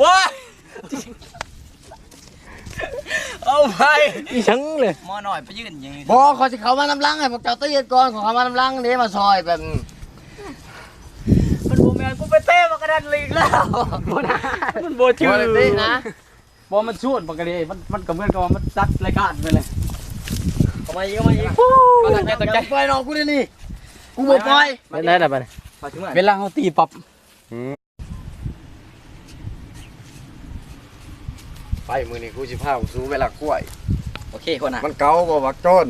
ບໍ່ ເອົາໄປ ອີຫຍັງເລີຍ ໝໍນ້ອຍໄປຢືນຫຍັງນີ້ ບໍ່ ຂ້ອຍຊິເຂົ້າມານຳຫຼັງ ໃຫ້ພວກເຈົ້າຕີກັນກ່ອນ ຂ້ອຍເຂົ້າມານຳຫຼັງເດ້ ມາຊ່ອຍແບບ ມັນບໍ່ແມ່ນ ກູໄປເຕະມັນກະດັນລີກແລ້ວ ບໍ່ໄດ້ ມັນບໍ່ຈື່ ບໍ່ໄດ້ເຕະນະ ບໍ່ ມັນຊູດ ມັນກະເດ ມັນ ມັນກະເໝືອນກັບວ່າມັນຈັດລາຍການໄປເລີຍ ເຂົ້າມາອີກ ເຂົ້າມາອີກ ບໍ່ຕັ້ງໃຈ ຕັ້ງໃຈ ຢ່າປ່ອຍນ້ອງກູເດນີ້ ກູບໍ່ປ່ອຍ ເປັນໄດ້ລະບັດນີ້ ເວລາເຮົາຕີປັບ ອືມ ໄປ ມື້ນີ້ກູຊິພາສູໄປລັກຄວາຍ ໂອເຄ ຫົວໜ້າ ມັນເກົ່າບໍ່ບັກໂຈນ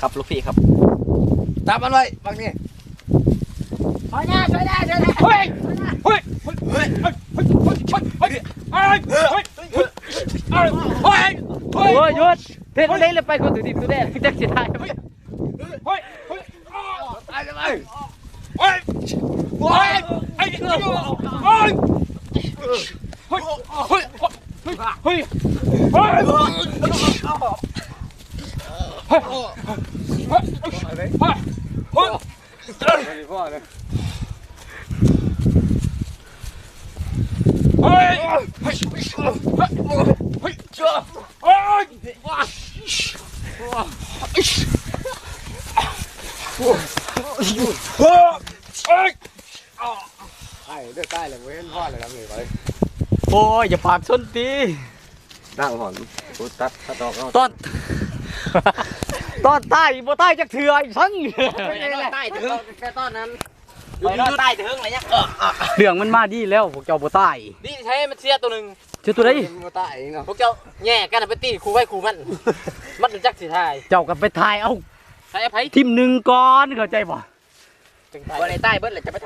ຄັບລູກພີ່ຄັບ ຈັບມັນໄວ້ບັກນີ້ ຊ່ອຍແດ່ ຊ່ອຍແດ່ ຊ່ວຍແດ່ ເຮີ້ຍ ເຮີ້ຍ ເຮີ້ຍ ໂອ້ຍ ຢຸດ ເຮັດແນວໃດລະໄປຄົນຖືດິບຖືແດນ ຈັກຊິໄດ້ ເຮີ້ຍ ເຮີ້ຍ ຕາຍແລ້ວ ເຮີ້ຍ ໂອ້ຍ ໂອ້ຍ ໂອ້ຍ ໂອ້ຍ ໄອ້ເດີ ຕາຍແລ້ວ ບໍ່ເຫັນພໍແລ້ວນຳນີ້ໄປ ໂອ້ຍ ຢ່າປາກຊົນຕິ ນາງຫອນ ກູຕັດ ຕັດອອກເອົາ ຕອນ ຕອນຕາຍບໍ່ຕາຍຈັກເທື່ອ ອີ່ສັງ ຕາຍເຖິງ ແຕ່ຕອນນັ້ນ ຂ້ອຍນອນຕາຍເຖິງແລ້ວຍັງ ເລື່ອງມັນມາດີແລ້ວ ພວກເຈົ້າບໍ່ຕາຍ ດີແທ້ ມັນເສຍໂຕໜຶ່ງ ເສຍໂຕໃດ ບໍ່ຕາຍເນາະ ພວກເຈົ້າແຍ່ກັນໄປຕີຄູ່ໃຜຄູ່ມັນ ມັນຈັກຊິຖ່າຍ ເຈົ້າກໍໄປຖ່າຍເອົາ ໃຜ ໃຜ ທີມໜຶ່ງກ່ອນ ເຂົ້າໃຈບໍ່ ບໍ່ໄດ້ຕາຍເບິດແລ້ວ ຈະໄປ